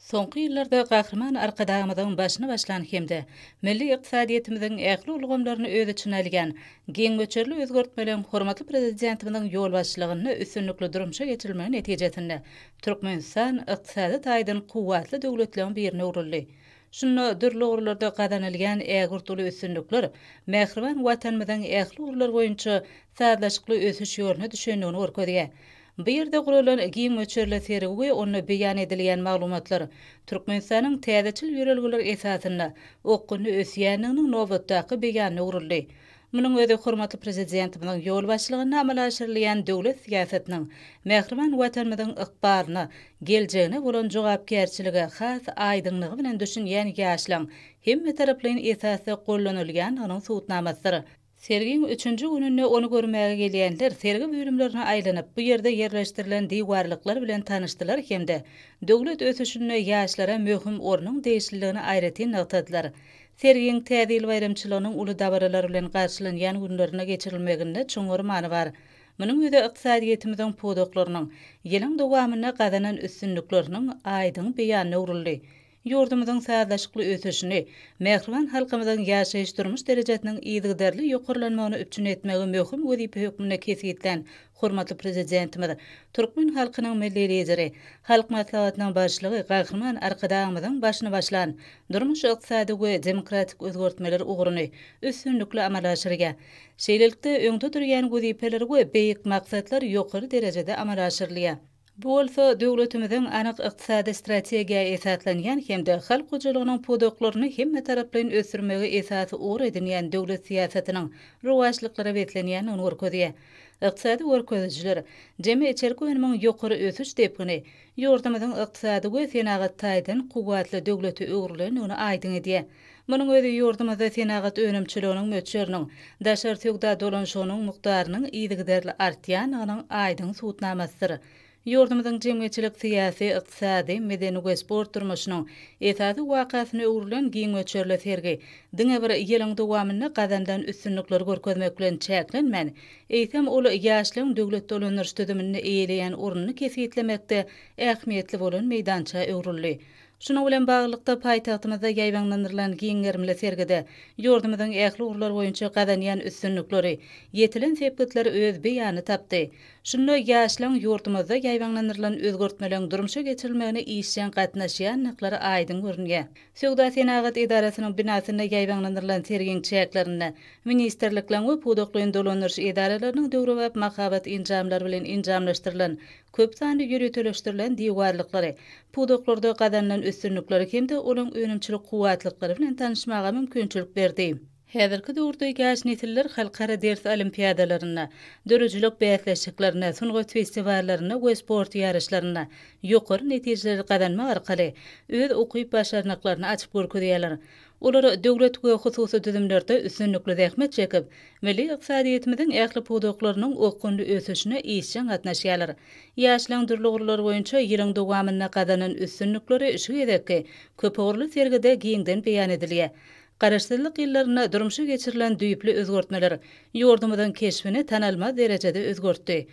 Soňky ýyllarda Gahryman Arkadagymyzyň başyny başlan hem-de milli ykdysadyýetimiziň ähli ulgamlaryny öz içine alýan giň möçberli özgertmeleriň hormatly Prezidentimiziň ýolbaşçylygynda üstünlikli durmuşa geçirilmegi netijesinde Türkmenistan ykdysady taýdan kuwwatly döwletleriň birine öwrüldi. Şunda dürli ugurlarda gazanylýan ägirt uly üstünlikler mähriban Watanymyzyň ähli ugurlar boýunça sazlaşykly ösüş ýoluna düşendigini görkezýär. Bu ýerde guralan giň möçberli sergi we onda beýan edilýän maglumatlar Türkmenistanyň täzeçil ýörelgeler esasynda okgunly ösýändiginiň nobatdaky beýanyna öwrüldi. Munuň özi hormatly Prezidentimiziň ýolbaşçylygynda amala aşyrylýan döwlet syýasatynyň mähriban Watanymyzyň ykbalyna, geljegine bolan jogapkärçilige has aýdyňlygy bilen düşünýän ýaşlaryň hemmetaraplaýyn esasda gollanylýandygynyň subutnamasydyr. Sergiň üçünji gününde ony görmäge gelýänler sergi bölümlerine aýlanyp, bu ýerde ýerleşdirilen diwarlyklar bilen tanyşdylar hem-de döwlet ösüşinde ýaşlara möhüm ornuň degişliligini aýratyn nygtadylar. Sergiň Täze ýyl baýramçylygynyň uly dabaralar bilen garşylanýan günlerinde geçirilmeginde çuňňur many bar. Munuň özi ykdysadyýetimiziň pudaklarynyň ýylyň dowamynda gazanan üstünlikleriniň aýdyň beýanyna öwrüldi. Ýurdumyzyň sazlaşykly ösüşini, mähriban halkymyzyň ýaşaýyş-durmuş derejesiniň yzygiderli ýokarlanmagyny üpjün etmegi möhüm wezipe hökmünde kesgitlän hormatly Prezidentimiz, türkmen halkynyň Milli Lideri, Halk Maslahatynyň Başlygy Gahryman Arkadagymyzyň başyny başlan durmuş-ykdysady we demokratik özgertmeler ugruny üstünlikli amala aşyrýar. Şeýlelikde, öňde durýan wezipeler we beýik maksatlar ýokary derejede amala aşyrylýar. Bu bolsa döwletimiziň anyk ykdysady strategiýa esaslanýan hem-de halk hojalygynyň pudaklaryny hemmetaraplaýyn ösdürmegi esasy ugur edinýän döwlet syýasatynyň rowaçlyklara beslenýändigini görkezýär. Ykdysady görkezijiler, jemi içerki önümiň ýokary ösüş depgini ýurdumyzyň ykdysady we senagat taýdan kuwwatly döwlete öwrülendigini aýdyň edýär. Munuň özi ýurdumyzda senagat önümçiliginiň möçberiniň, daşary söwda dolanyşygynyň mukdarynyň yzygiderli artýandygynyň aýdyň subutnamasydyr. Ýurdumyzyň jemgyýetçilik-syýasy, ykdysady, medeni we sport durmuşynyň esasy wakasyna öwrülen giň möçberli sergi diňe bir ýylyň dowamynda gazanylan üstünlikleri görkezmek bilen çäklenmän, eýsem, ol ýaşlaryň döwlet dolandyryş düzüminde eýeleýän ornuny kesgitlemekde ähmiýetli bolan meýdança öwrüldi. Şunuň bilen baglylykda, paýtagtymyzda ýaýbaňlandyrylan giň gerimli sergide ýurdumyzyň ähli ugurlar boýunça gazanýan üstünlikleri, ýetilen sepgitler öz beýanyny tapdy. Şunda ýaşlaryň ýurdumyzda ýaýbaňlandyrylan özgertmeleriň durmuşa geçirilmegine işjeň gatnaşýandyklary aýdyň görünýär. Söwda-senagat edarasynyň binasynda ýaýbaňlandyrylan sergiň çäklerinde ministrlikleriň we pudaklaýyn dolandyryş edaralarynyň döwrebap mahabat enjamlary bilen enjamlaşdyrylan köp sanly ýöriteleşdirilen diwarlyklary, pudaklarda gazanylan üstünlikleri hem-de olaryň önümçilik kuwwatlyklary bilen tanyşmaga mümkinçilik berdi. Häzirki döwürde ýaş nesiller halkara ders olimpiadalarynda, döredijilik bäsleşiklerinde, sungat festiwallarynda we sport ýaryşlarynda ýokary netijeleri gazanmak arkaly öz ukyp-başarnyklaryny açyp görkezýärler. Olar döwlet we hususy düzümlerde üstünlikli zähmet çekip, milli ykdysadyýetimiziň ähli pudaklarynyň okgunly ösüşine işjeň gatnaşýarlar. Ýaşlaryň dürli ugurlar boýunça ýylyň dowamynda gazanan üstünlikleri şu gezekki köpugurly sergide giňden beýan edilýär. Garaşsyzlyk ýyllarynda durmuşa geçirilen düýpli özgertmeler ýurdumyzyň keşbini tanalmaz derejede özgertdi.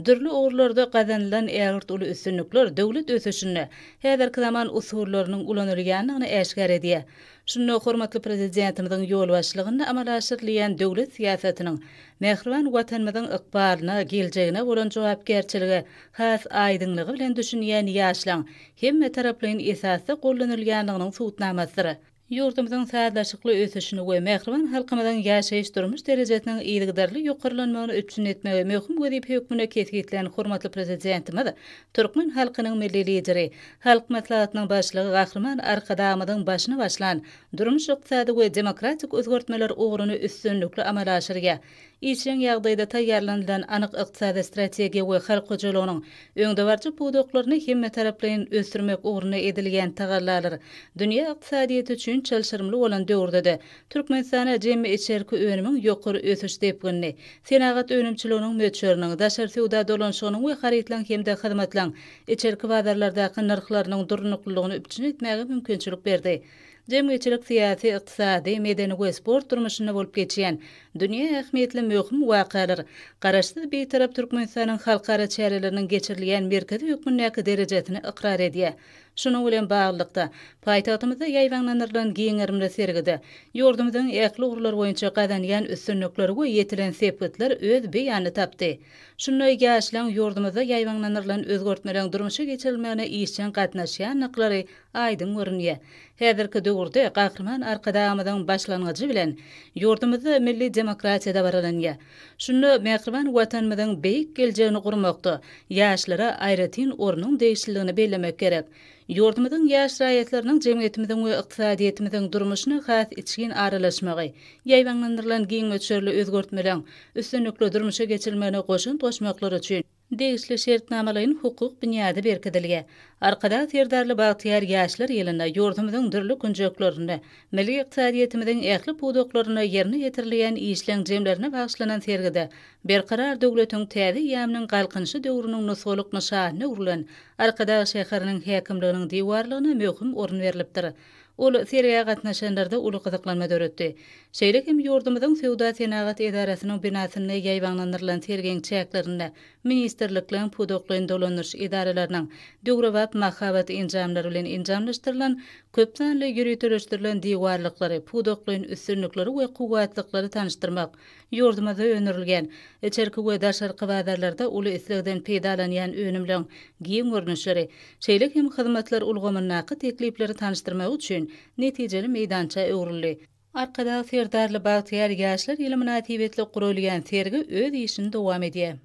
Dürli ugurlarda gazanylan ägirt uly üstünlikler döwlet ösüşinde häzirki zaman usullarynyň ulanylýandygyny äşgär edýär. Şunda hormatly Prezidentimiziň ýolbaşçylygynda amala aşyrylýan döwlet syýasatynyň mähriban Watanymyzyň ykbalyna, geljegine bolan jogapkärçilige has aýdyňlygy bilen düşünýän ýaşlaň hemmetaraplaýyn esasda gollanylýandygynyň subutnamasydyr. Ýurdumyzyň sazlaşykly ösüşini we mähriban halkymyzyň ýaşaýyş-durmuş derejesiniň yzygiderli ýokarlanmagyny üpjün etmegi möhüm wezipe hökmünde kesgitlän hormatly Prezidentimiz, türkmen halkynyň Milli Lideri, Halk Maslahatynyň Başlygy Gahryman Arkadagymyzyň başyny başlan durmuş-ykdysady we demokratik özgertmeler ugruny üstünlikli amala aşyrýar. Işjeň ýagdaýda taýýarlanylan anyk ykdysady strategiýa we halk hojalygynyň öňdebaryjy pudaklaryny hemmetaraplaýyn ösdürmek ugrunda edilýän tagallalar dünýä ykdysadyýeti üçin çylşyrymly bolan döwürde-de Türkmenistana jemi içerki önümiň ýokary ösüş depginini, senagat önümçiliginiň möçberiniň, daşary söwda dolanyşygynyň we harytlaryň hem-de hyzmatlaryň içerki bazarlardaky nyrhlarynyň durnuklylygyny üpjün etmäge mümkinçilik berdi. Jemgyýetçilik-syýasy, ykdysady, medeni we sport durmuşynda bolup geçýän dünýä ähmiýetli möhüm wakalar Garaşsyz, Bitarap Türkmenistanyň halkara çäreleriniň geçirilýän merkezi hökmündäki derejesini ykrar edýär. Şunuň bilen baglylykda, paýtagtymyzda ýaýbaňlandyrylan giň gerimli sergide ýurdumyzyň ähli ugurlar boýunça gazanýan üstünlikleri we ýetilen sepgitler öz beýanyny tapdy. Şunda ýaşlaryň ýurdumyzda ýaýbaňlandyrylan özgertmeleriň durmuşa geçirilmegine işjeň gatnaşýandyklary aýdyň görünýär. Häzirki döwürde Gahryman Arkadagymyzyň başlangyjy bilen ýurdumyzda milli demokratiýa dabaralanýar. Şunda mähriban Watanymyzyň beýik geljegini gurmakda ýaşlara aýratyn ornuň degişliligini bellemek gerek. Ýurdumyzyň ýaş raýatlarynyň jemgyýetimiziň we ykdysadyýetimiziň durmuşyna has içgin aralaşmagy, ýaýbaňlandyrylan giň möçberli özgertmeleň üstünlikli durmuşa geçirilmegine goşant goşmaklary üçin degişli şertnamalaýyn-hukuk binýady berkidilýär. Arkadag Serdarly bagtyýar ýaşlar ýylynda ýurdumyzyň dürli künjeklerinde, milli ykdysadyýetimiziň ähli pudaklarynda ýerine ýetirilýän işleň jemlerine bagyşlanan sergide Berkarar döwletiň täze eýýamynyň Galkynyşy döwrüniň nusgalyk nyşanyna öwrülen Arkadag şäheriniň häkimliginiň diwarlygyna möhüm orun berlipdir. Ol sergä gatnaşanlarda uly gyzyklanma döretdi. Şeýle hem ýurdumyzyň Söwda-senagat edarasynyň binasynda ýaýbaňlandyrylan sergiň çäklerinde ministrlikleriň, pudaklaýyn dolandyryş edaralarynyň döwrebap mahabat enjamlary bilen enjamlaşdyrylan köp sanly ýöriteleşdirilen diwarlyklary, pudaklaýyn üstünlikleri we kuwwatlyklary tanyşdyrmak, Ýurdumyzda öndürilýän, içerki we daşarky bazarlarda uly islegden peýdalanýan önümleň giň görnüşleri, şeýle hem hyzmatlar ulgamyndaky teklipleri tanyşdyrmak üçin netijeli meýdança öwrüldi. Arkadag Serdarly bagtyýar ýaşlar ýyly mynasybetli guralýan sergi öz işini dowam edýär.